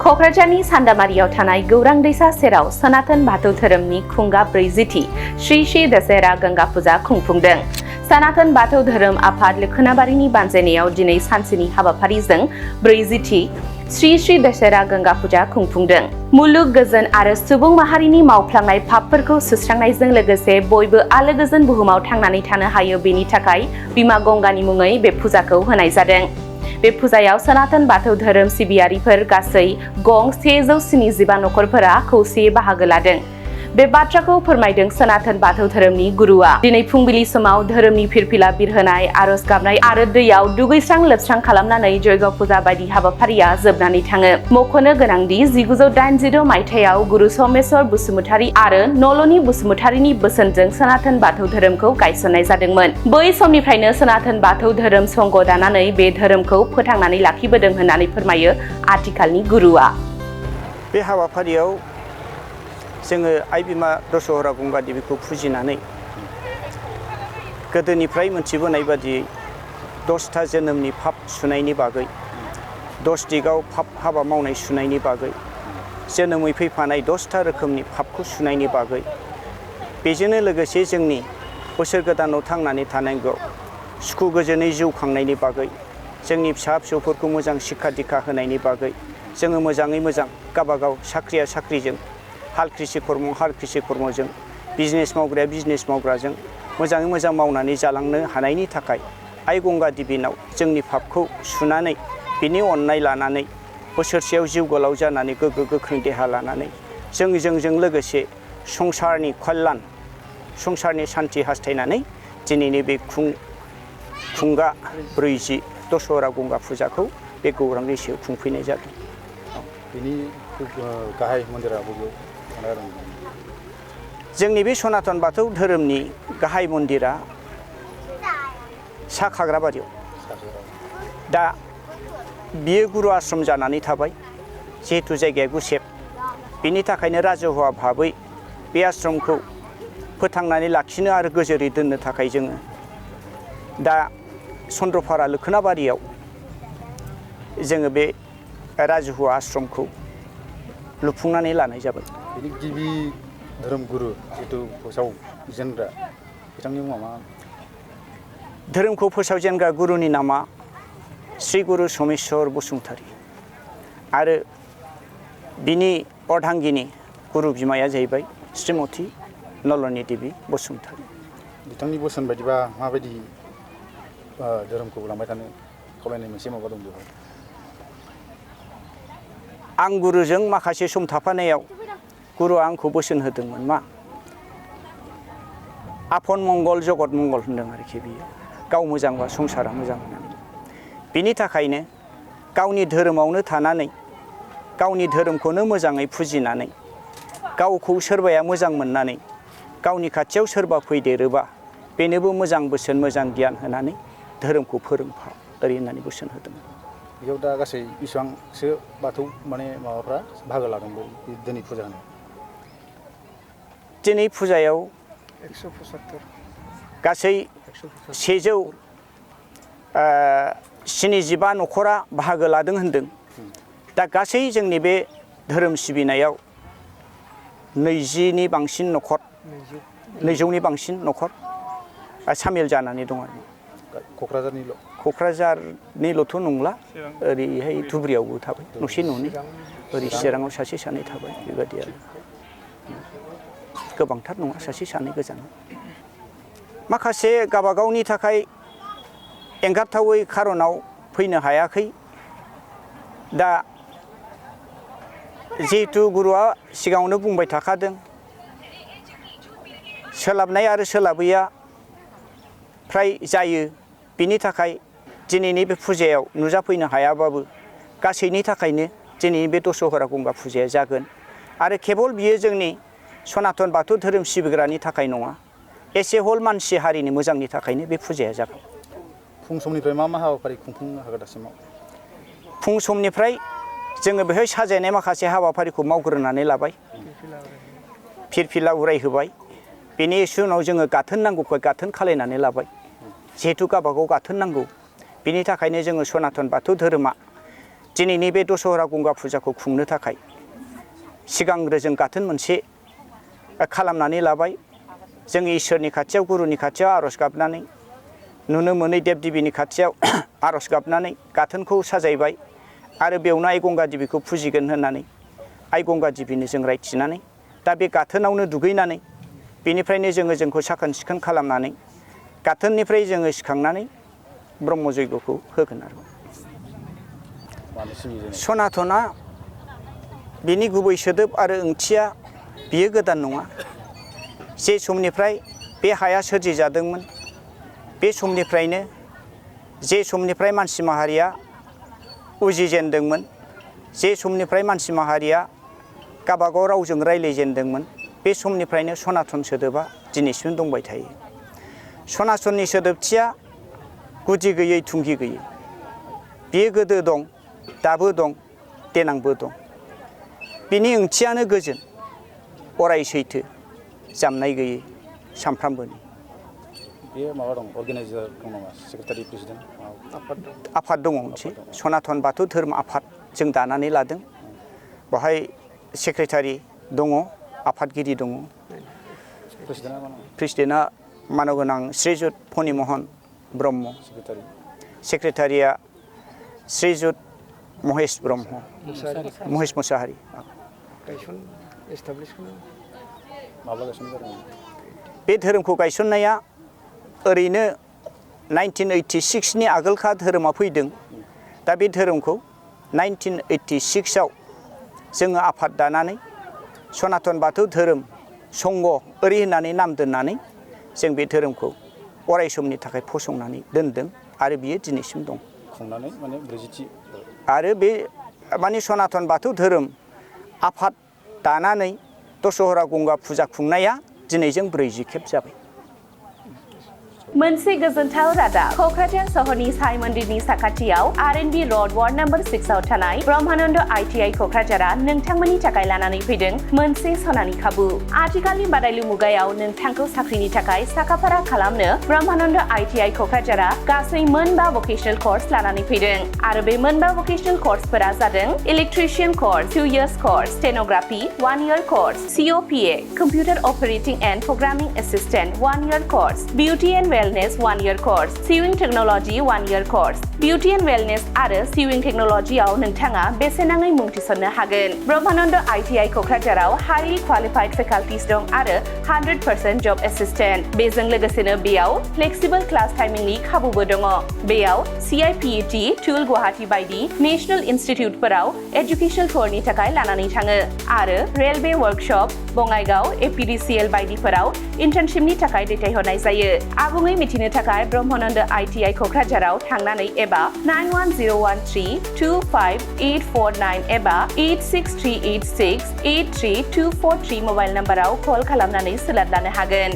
क'क्राझारनि सान्दामारियाव थानाय गौरां दैसा सेराव सनातन बाथौ धोरोमनि खुंगा 40थि श्री श्री दशहर गंगा फुजा खुंफुंदों। सनातन बाथौ धोरोम आफाद लोखोनाबारिनि बानजायनायाव दिनै सानसेनि हाबाफारिजों 40थि श्री श्री दशहर गंगा फुजा खुंफुंदों। मुलुग गोजोन आरो सुबुं माहारिनि मावफ्लांनाय पापफोरखौ सुस्रांनायजों लोगोसे बयबो आलो गोजोन बुहुमाव थांनानै थानो हायो बेनि थाखाय बिमा गंगानि मुङै बे फुजाखौ होनाय जादों। बे फुजायाव सनातन बाथौ धोरोम सिबियारिफोर गासै गं 175 नखरफोरा खौसेयै बाहागो लादों। बे बाथ्राखौ फोरमायदों सनातन बाथौ धोरोमनि गुरुआ। दिनै फुंबिलि समाव धोरोमनि फिरफिला बिरहोनाय, आरज गाबनाय आरो दैयाव दुगैस्रां लोबस्रां खालामनानै जयग फुजा बायदि हाबाफारिया जोबनानै थाङो। मख'नो गोनांदि 1986 मायथाइयाव गुरु सोमेश्वर बसुमतारी आरो नलनी बसुमतारीनि बोसोनजों सनातन बाथौ धोरोमखौ गायसननाय जादोंमोन। बै समनिफ्रायनो सनातन बाथौ धोरोम संघ दानानै बे धोरोमखौ फोथांनानै लाखिबोदों होननानै फोरमायो आथिखालनि गुरुआ। बे हाबाफारियाव जोङो आइ बिमा दशहरा गंगा देवीखौ फुजिनानै गोदोनिफ्राय मोनथिबोनाय बादियै 10था जोनोमनि पाप सुनायनि बागै, 10 दिगाव पाप हाबा मावनाय सुनायनि बागै, जोनोमै फैफानाय 10था रोखोमनि पापखौ सुनायनि बागै, बेजोंनो लोगोसे जोंनि बोसोर गोदानाव थांनानै थानांगौ सुखु गोजोनै जिउ खांनायनि बागै, जोंनि फिसा फिसौफोरखौ मोजां शिक्षा दीक्षा होनायनि बागै, जोङो मोजाङै मोजां गावबागाव साख्रिया साख्रिजों, हाल कृषि कर्मजों, बिजनेस मावग्राया बिजनेस मावग्राजों मोजाङै मोजां मावनानै जालांनो हानायनि थाखाय आइ गंगा देवीनाव जोंनि पापखौ सुनानै बिनि अननाय लानानै बोसोरसेयाव जिउ गोलाव जानानै गोग्गो गोख्रों देहा लानानै जोंजों लोगोसे संसारनि कल्याण, संसारनि सान्थि हास्थायनानै दिनैनि बे खुंगा 40 दशहरा गंगा फुजाखौ बे गौरां दैसायाव खुंफैनाय जादों। बिनि गाहाय मन्दिरा बबेयाव? जोंनि बे सनातन बाथौ धोरोमनि गाहाय मन्दिरा सा खाग्राबारियाव। दा बियो गुरु आश्रम जानानै थाबाय, जिहेतु जायगाया गुसेब, बिनि थाखायनो राजहुवा भाबै बे आश्रमखौ फोथांनानै लाखिनो आरो गोजोरै दोननो थाखाय जोङो दा चन्द्रपारा लोखोनाबारियाव जोङो बे राजहुवा आश्रमखौ लुफुंनानै लानाय जाबाय। बिनि गिबि धोरोम गुरु जिथु फोसावजेनग्रा बिथांनि मुङा मा? धोरोमखौ फोसावजेनग्रा गुरुनि नामा श्री गुरु सोमेश्वर बसुमतारी आरो बिनि अर्धांगिनी गुरु बिमाया जाहैबाय श्रीमती नलनी देवी बसुमतारी। बिथांनि बोसोन बायदिबा माबायदि धोरोमखौ लांबाय थानो खावलायनाय मोनसे माबा दं बेवहाय? आं गुरुजों माखासे सम थाफानायाव गुरुआ आंखौ बोसोन होदोंमोन मा आफन मंगल जगत मंगल होनदों आरोखि बियो, गाव मोजांबा संसारा मोजां होननानै। बिनि थाखायनो गावनि धोरोमावनो थानानै गावनि धोरोमखौनो मोजाङै फुजिनानै गावखौ सोरबाया मोजां मोननानै गावनि खाथियाव सोरबा फैदेरोबा बेनोबो मोजां बोसोन मोजां गियान होनानै धोरोमखौ फोरोंफा ओरै होननानै बोसोन होदोंमोन। बेयाव दा गासै बेसेबांसो बाथौ माबाफ्रा बाहागो लादों दिनै फुजा होनायाव? दिनै फुजायाव 175 गासै 175 नखरा बाहागो लादों होनदों। दा गासै जोंनि बे धोरोम सिबिनायाव 20नि बांसिन नखर, 200नि बांसिन नखर सामिल जानानै दं आरो। क'क्राझारनिल'थ' नंला, ओरैहाय धुबुरियावबो थाबाय न'से न'नै, ओरै चिराङाव सासे सानै थाबाय, बेबायदि आरो गोबांथार नङा, सासे सानै गोजानाव। माखासे गावबागावनि थाखाय एंगारथावै खार'नाव फैनो हायाखै। दा जिहेतु गुरुआ सिगाङावनो बुंबाय थाखादों सोलाबनाय आरो सोलाबैया फ्राय जायो, बिनि थाखाय दिनैनि बे फुजायाव नुजाफैनो हायाबाबो गासैनि थाखायनो दिनैनि बे दशहरा गंगा फुजाया जागोन। आरो केबल बियो जोंनि सनातन बाथौ धोरोम सिबिग्रानि थाखाय नङा, एसे हल मानसि हारिनि मोजांनि थाखायनो बे फुजाया जागोन। फुं समनिफ्राय मा हाबाफारि खुंफुंनो हागोन दासिमाव? फुं समनिफ्राय जोङो बेहाय साजायनाय माखासे हाबाफारिखौ मावग्रोनानै लाबाय, फिरफिला उरायहोबाय, बेनि एसे उनाव जोङो गाथोन नांगौखाय गाथोन खालायनानै लाबाय। जिहेतु गावबागाव गाथोन नांगौ, बिनि थाखायनो जोङो सनातन बाथौ धोरोमा दिनैनि बे दशहरा गंगा फुजाखौ खुंनो थाखाय सिगांग्रो जों गाथोन मोनसे खालामनानै लाबाय। जों इसोरनि खाथियाव गुरुनि खाथियाव आर'ज गाबनानै नुनो मोनै देब देबिनि खाथियाव आर'ज गाबनानै गाथोनखौ साजायबाय आरो बेयावनो आइ गंगा देबिखौ फुजिगोन होननानै आइ गंगा देबिनो जों रायथिनानै दा बे गाथोनावनो दुगैनानै बेनिफ्रायनो जोंखौ साखोन सिखोन खालामनानै गाथोननिफ्राय जोङो सिखांनानै ब्रह्म जयग'खौ होगोन आरो सनातना बिनि गुबै सोदोब आरो ओंथिया बियो गोदान नङा। जे समनिफ्राय बे हाया सोरजिजादोंमोन बे समनिफ्रायनो जे समनिफ्राय मानसि माहारिया उजिजेनदोंमोन जे समनिफ्राय मानसि माहारिया गावबागाव रावजों रायज्लायजेनदोंमोन बे समनिफ्रायनो सनातन सोदोबा दिनैसिम दंबाय थायो। सनातननि सोदोबथिया गुदि गैयै थुंगि गैयै। बियो गोदो दं दाबो दं देनांबो दं। बिनि ओंथियानो गोजोन अराय सैथो जामनाय गैयै सामफ्रामबोनि। बे माबा दं अर्गेनाइजार दं नामा सेक्रेटारि प्रेसिडेन्ट आफाद दङ मोनसे सनातन बाथौ धोरोम आफाद जों दानानै लादों। बेवहाय सेक्रेटारि दङ आफादगिरि दङ। प्रेसिडेन्टआ मानगोनां श्रीजुत फनिमहन ब्रह्म। सेक्रेटारिया श्रीजुत महेश ब्रह्म महेश मुसाहारि। बे धोरोमखौ गायसननाया ओरैनो 1986 नि आगोलखा धोरोमा फैदों। दा बे धोरोमखौ 1986 आव जोङो आफाद दानानै सनातन बाथौ धोरोम संघ ओरै होननानै नाम दोननानै जों बे धोरोमखौ अराय समनि थाखाय फसंनानै दोनदों आरो बियो दिनैसिम दं। खुंनानै माने 40 आरो बे माने सनातन बाथौ धोरोम आफाद दानानै दशहरा गंगा फुजा खुंनाया दिनैजों 40 खेब जाबाय। मोनसे गोजोनथाव रादाब क'क्राझार सहरनि साई मन्दिरनि साखाथियाव R&B र'ड वार्ड नम्बर 6 आव थानाय ब्रह्मानन्द ITI क'क्राझारा नोंथांमोननि थाखाय लानानै फैदों मोनसे सनानि खाबु। आथिखालनि बादायलु मुगायाव नोंथांखौ साख्रिनि थाखाय साखाफारा खालामनो ब्रह्मानन्द ITI क'क्राझारा गासै मोनबा भकेशनेल कर्स लानानै फैदों आरो बे मोनबा भकेशनेल कर्सफोरा जादों electrician course 2 years course, stenography 1 year course, COPA computer operating and programming assistant 1 year course, beauty and wellness 1 year course, sewing technology 1 year course. Beauty and wellness आरो सिविं टेक्न'लजियाव नोंथाङा बेसेनाङै मुं थिसननो हागोन। ब्रह्मानन्द ITI क'क्राझाराव हाइलि क्वालिफाइड फेकाल्टिस दं आरो 100% जब एसिस्टेन्ट। बेजों लोगोसेनो बेयाव फ्लेक्सिबल क्लास टाइमिंनि खाबुबो दङ। बेयाव CIPET, टुल गुवाहाटी बायदि नेशनेल इनस्टिट्युटफोराव एजुकेशनेल टुरनि थाखाय लानानै थाङो आरो रेलवे वर्कशप, बङाइगाव, APDCL बायदिफोराव इन्टार्नशिपनि थाखाय दैथायहरनाय जायो। आबुङै मिथिनो थाखाय ब्रह्मानन्द ITI क'क्राझाराव थांनानै एबा 9101325849 एबा 863868324 मबाइल नाम्बाराव कल खालामनानै सोलाद लानो हागोन।